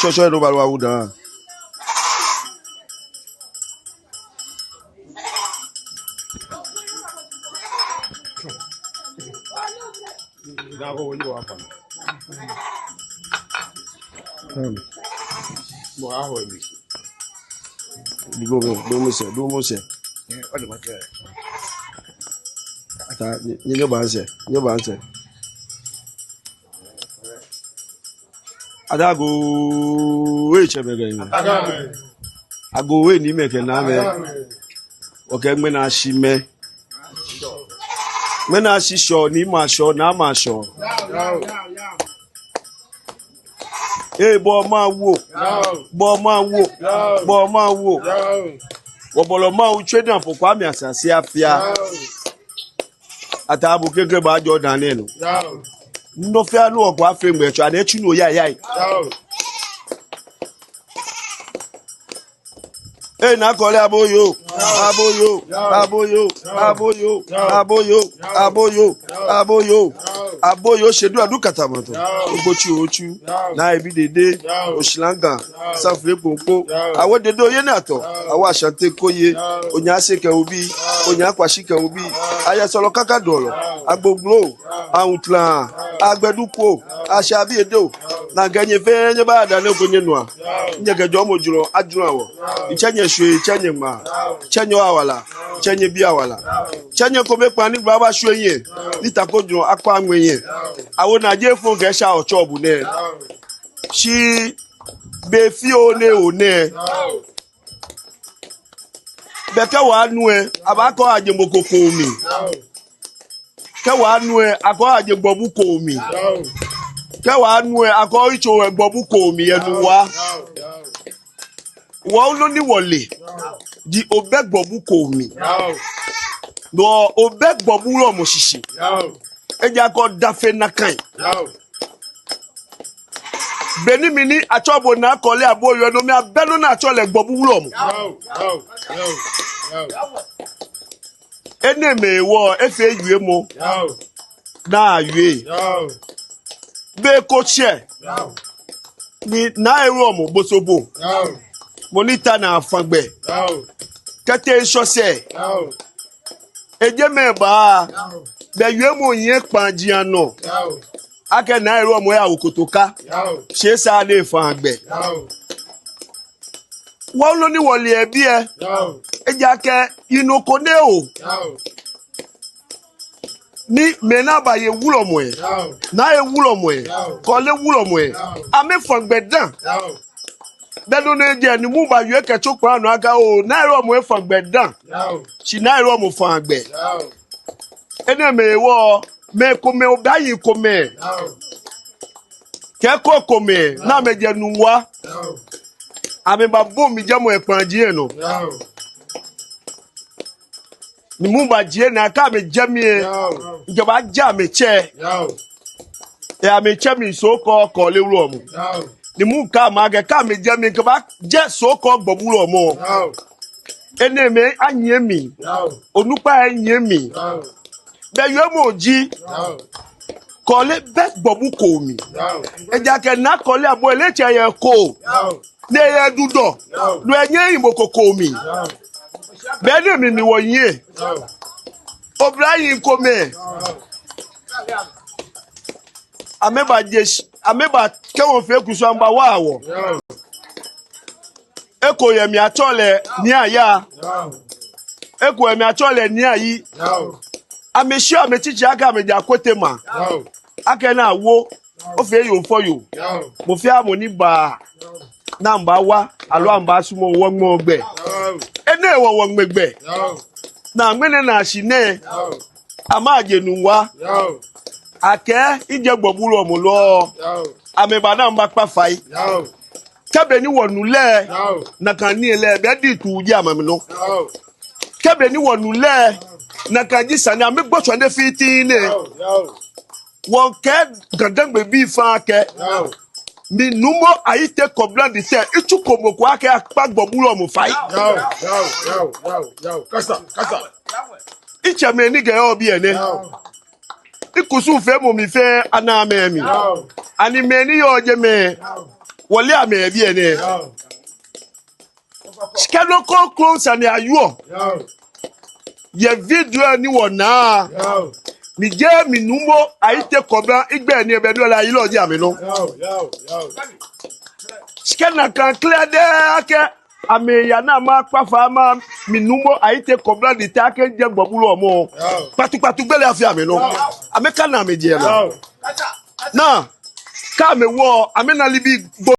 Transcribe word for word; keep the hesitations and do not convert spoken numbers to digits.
Tsɔtsɔ eno ba lɔ awu daa. Digo, digo, digo. Ata, nye, nye, nye ba nsɛ, nye ba nsɛ. Ada Agoo, ee, tsɛmɛi kɛ nyɛmɛi. Agoo, ee, niimɛi kɛ naamɛi. Okɛɛ ŋmɛnɛ ashi mɛ. Ŋmɛnɛ ashi Shɔ, niimɛi ashɔ, naamɛi ashɔ. Ee, Bɔ Mawu oo. Bɔ Mawu oo. Bɔ Mawu oo. Wɔbɔlɔ Mawu tsɛ dã pɔ kwa mi asase afia. Ata, bo kɛkɛ baajɔ dã nɛɛ nɔ. Nɔ fɛɛ nɔ okɔ afee ŋmɛtsɔ, ani etsu nɔ yayai. Ee, Naa Kɔle, aboyo, aboyo, aboyo, aboyo, aboyo, aboyo, aboyo, aboyo, shedua du katamɔtɔ, ogbotsi otsu, naa ebi dede, oshilanga, sanfre kpokpo, awo dede oye naa tɔ, awo Ashanti ko ye, onyaase kɛ obi, onyaa kwashi kɛ obi, ayɛ sɔlɔ kaka dɔlɔ, agboglo, awutlã, agbɛdu ko, ashabi edo, naa kɛ nyɛ fɛɛ nyɛba dã nɛɛ ko nyɛnua. Nyɛkɛ jɔɔmɔ jurɔ ajurɔ wɔ. Mitsɛ nyɛ shwee, mitsɛ nyɛ ŋmaa, mitsɛ nyɛ awala, mitsɛ nyɛ bii awala. Mitsɛ nyɛ kome kpaa ni gbla bashwie nyɛ. Ni ta ko jurɔ akpa ŋmɛ nyɛ. Awo naa jeee fɔŋ kɛ sha otsɔ bu nɛɛ. Shi be fioo nɛɛ oo nɛɛ. Be kɛ wɔnu lɛ, abaakɔ aje mɔ ko koo mli. Kɛ wɔnu lɛ, akɔ aje gbɔbu koo mli. Kɛ wɔnu lɛ, akɔ yitso lɛ gbɔbu koo mli yɛ Nuŋua. Wɔ nɔ ni wɔle ji obɛ gbɔbu koo mli. No obɛ gbɔbu wulɔmɔ shishi. Ejaakɛ oda fe nakai. Be ni mi ni atsɛɔ bo Naa Kɔle Aboyoo lɛ, no mli abɛ nɔ ni atsɛɔ lɛ gbɔbu wulɔmɔ. Enɛɛmɛi hewɔ efee wiemɔ ni awie. Be ko shɛ ni Naa Ewulɔmɔ Bosobo, mɔ ni ta naa Faŋgbɛ kɛtee Ŋshɔ sɛɛ, ejɛ mɛi ba, bɛ wiemɔ nyiɛ kpaa ji anɔ akɛ Naa Ewulɔmɔ yawo Kotoka, shi esaaa ni efa gbɛ. Wɔ nɔ ni wɔle yɛ biɛ, ejaakɛ yinɔ ko nɛ oo. Ni mɛi ni abaye wulɔmɔ lɛ, Naa Ewulɔmɔ lɛ, Kɔle wulɔmɔ lɛ, amɛfa gbɛ dã. Be nɔ ni ejɛ ni mɔ bawie kɛtsɔ kpaa nɔ akɛ oo, Naa Ewulɔmɔ efa gbɛ dã. Shi Naa Ewulɔmɔ faaa gbɛ. Enɛɛmɛi hewɔ, mɛi komɛi, obaayi komɛi kɛ ko komɛi ni amɛjɛ Nuŋua. Amɛbabo mi jɛmɔ yɛ kpaa ji lɛ nɔ. Ni mɔ bajie naa akɛ amɛjɛ mi lɛ, mikɛbaaja amɛtsɛ. Ee, amɛtsɛ mi Soo Kɔɔ Kɔle wulɔmɔ. Ni mɔ kɛɛ amɛ akɛ kɛ amɛjɛ mi, mikɛbaaja Soo Kɔɔ gbɔbu wulɔmɔ. Enɛɛmɛi anyiɛ mli. Onukpai anyiɛ mli. Bɛ wiemɔ ji, Kɔle bɛ gbɔbu koo mli. Ejaakɛ Naa Kɔle Aboyoo lɛ etsɛ yɛ koo. Ni eyɛ dudɔ. No enyɛɛɛ eyi mɔ ko koo mli. Be ni mi ni wɔnyiɛ, oblahii komɛi, amɛbaje shi, amɛbakɛ wɔ fɛɛ kusum, amɛbawa wɔ. Eko yɛ mli atsɛɔ lɛ Nii Aya. Eko yɛ mli atsɛɔ lɛ Nii Ayi. Amɛshiɔ amɛtsitsi akɛ amɛjɛ Akwete maŋ. Akɛ naa wo, ofee yoo fɔ yoo. Mɔ fɛɛ mɔ ni ba, ni amɛbawa, aloo amɛbasumɔ, wɔŋmɛɔ gbɛ. Enɛ hewɔ wɔŋmɛ gbɛ. Ni ŋmɛnɛ nɛɛ shi nɛɛ, amɛje Nuŋua. Akɛ ijɛ gbɔbu wulɔmɔ lɛ, amɛba ni amɛbakpa fai. Kɛ be ni wɔnu lɛ, nakai nii lɛ, be diŋ tu ji amɛmli nɔ. Kɛ be ni wɔnu lɛ, nakai ji sane ni amɛgbo tsɔne fiti nɛ. Wɔkɛɛ Ga-Dangme bii fɛɛ akɛ, mi Numo Ayitey Kobla the third, mitsuko mɔ ko akɛ akpa gbɔbu wulɔmɔ fai. Kasa, kasa. Mitsɛmɛi ni kɛ yɔɔ biɛ nɛɛ. Mikusum feemɔ mli fɛɛ ana amɛ mli. Ani mɛi ni yɔɔ jɛmɛ, Wɔle amɛ yɛ biɛ nɛɛ. Shi kɛ nɔ kroko sane ayɔɔ yɛ video ni wɔna, ni jeee mi Numo Ayitey Kobla igbɛi ni ebɛ do la yilɔ ji amɛnɔ. Shi kɛ nakai clear dɛ akɛ amɛya ni amɛkpa fai amɛ mi Numo Ayitey Kobla ni ta akɛ jɛ gbɔbulɔ mɔ. Kpatukpatu gbele afee amɛnɔ. Amɛkana amɛjɛ nɔ. Ni kɛ amɛwɔ, amɛna nibii